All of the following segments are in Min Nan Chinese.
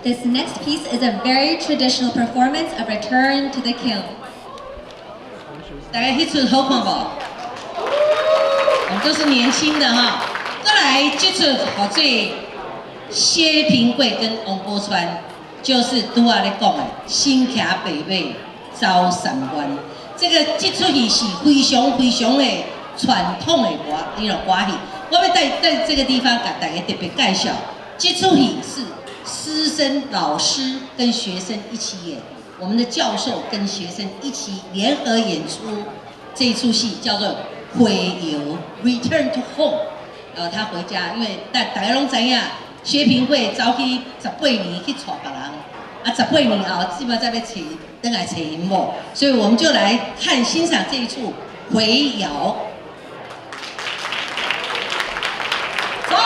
This next piece is a very traditional performance of Return to the Kiln. 大家彼出好看無？我們都是年輕的哈。過來這出號做薛平貴跟王寶釧，就是拄仔咧講的身騎白馬走三關。這個這齣戲是非常非常的傳統的歌，伊喏歌戲。我欲佇這個地方共大家特別介紹，這齣戲是師生老師跟學生一起演，我們的教授跟學生一起聯合演出這一齣戲，叫做《回窯》（Return to Home）。他回家，因為大家攏知影，薛平貴走去18年去娶別人，啊，十八年後，這擺才欲揣，轉來揣𪜶某，所以我們就來看欣賞這一齣《回窯》。走。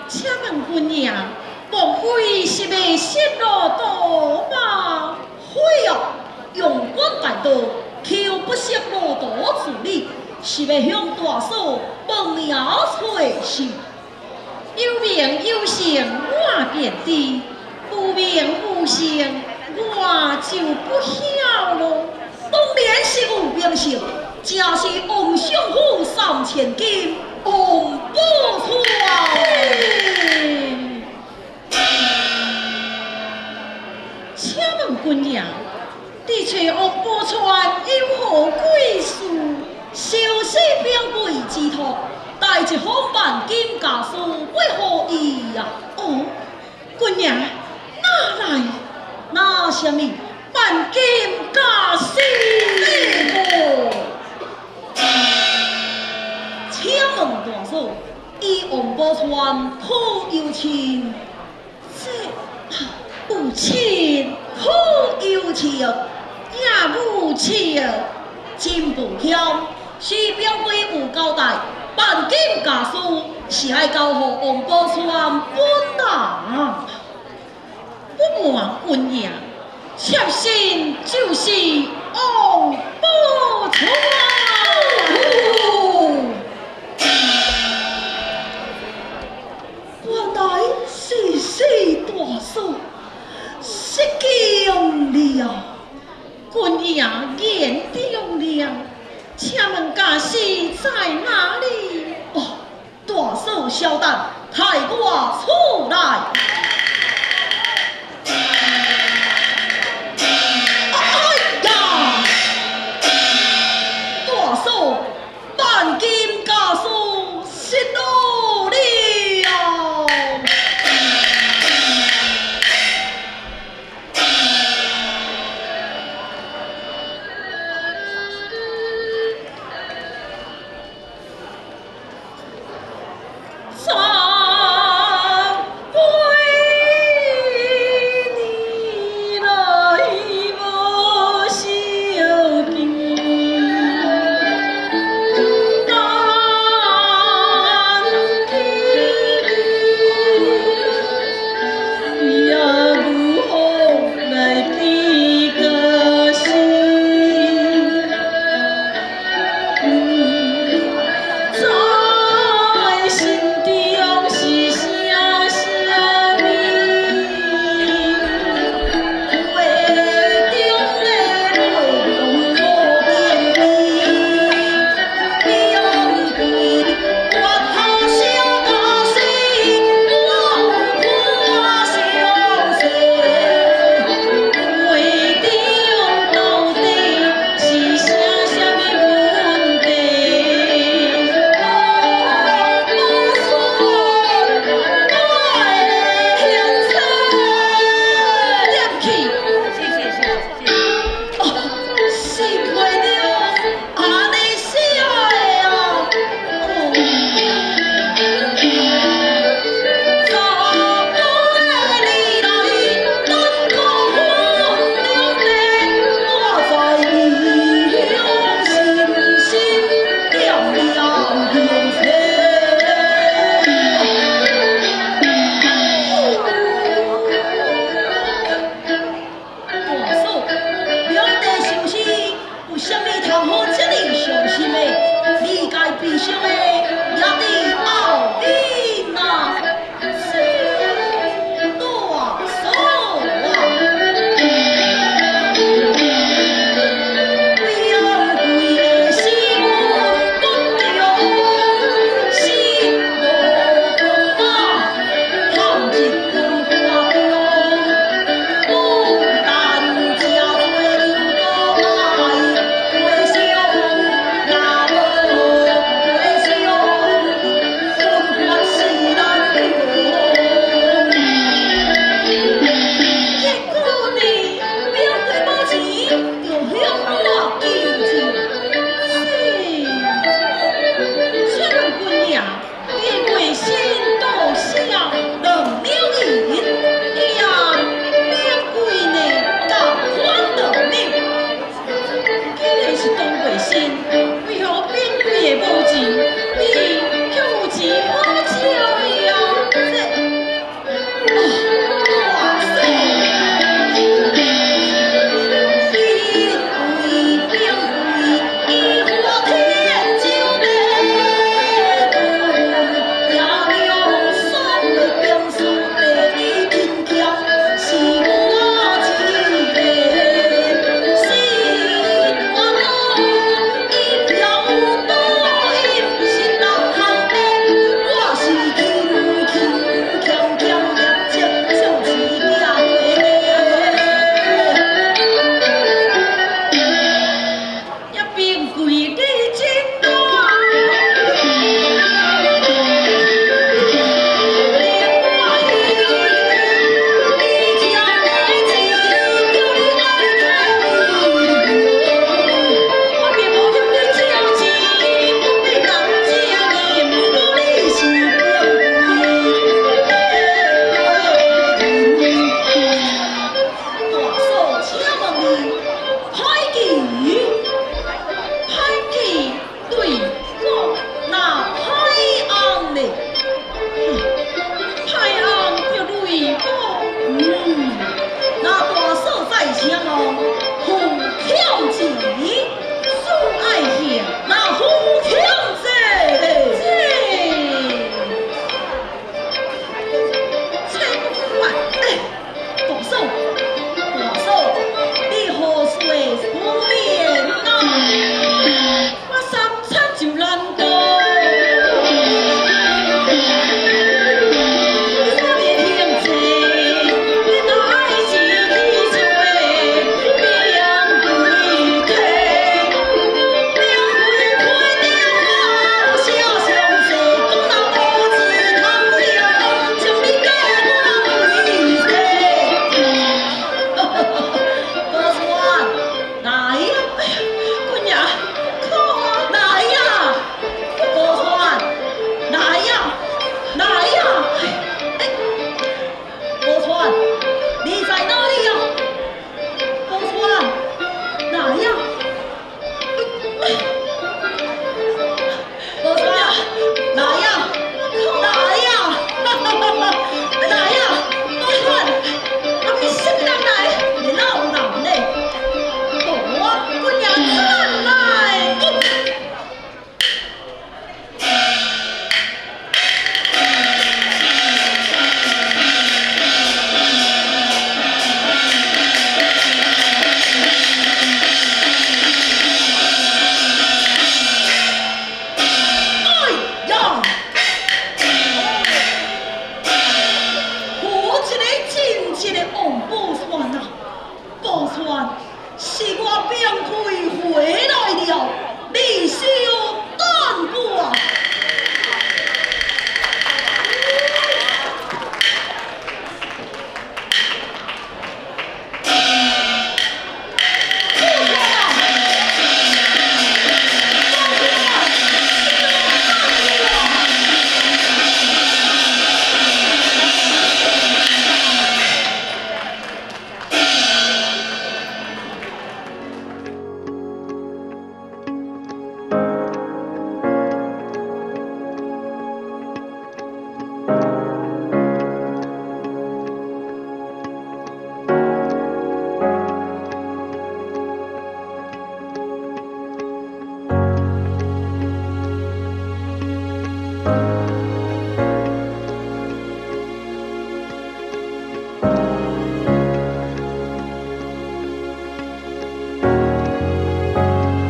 請問君爺，莫非是欲失路途嗎？會啊，陽關大道，求不識路途之理，是欲向大嫂問名揣姓。有名有姓我便知，無名無姓我就不曉囉。當然是有名姓，正是王相府三千金王寶釧。請問君爺，你揣王寶釧有何貴事？受死平貴之託，帶一封萬金家書欲予伊啊！哦，君爺，哪來？那啥物？萬金家書？對無？請問大嫂，伊王寶釧可有親？這有親，可有情？也無情。真抱歉，是平貴有交代，萬金家書是愛交予王寶釧本人。不瞞君爺，妾身就是王寶釧。原來是四大嫂，失敬了。君爺言重。了。請問家師在哪裡？哦，大嫂稍等，帶我出來。哎呀，大嫂，萬金家師失落了。十幾，有啥物通好這麼傷心的？你該悲傷的。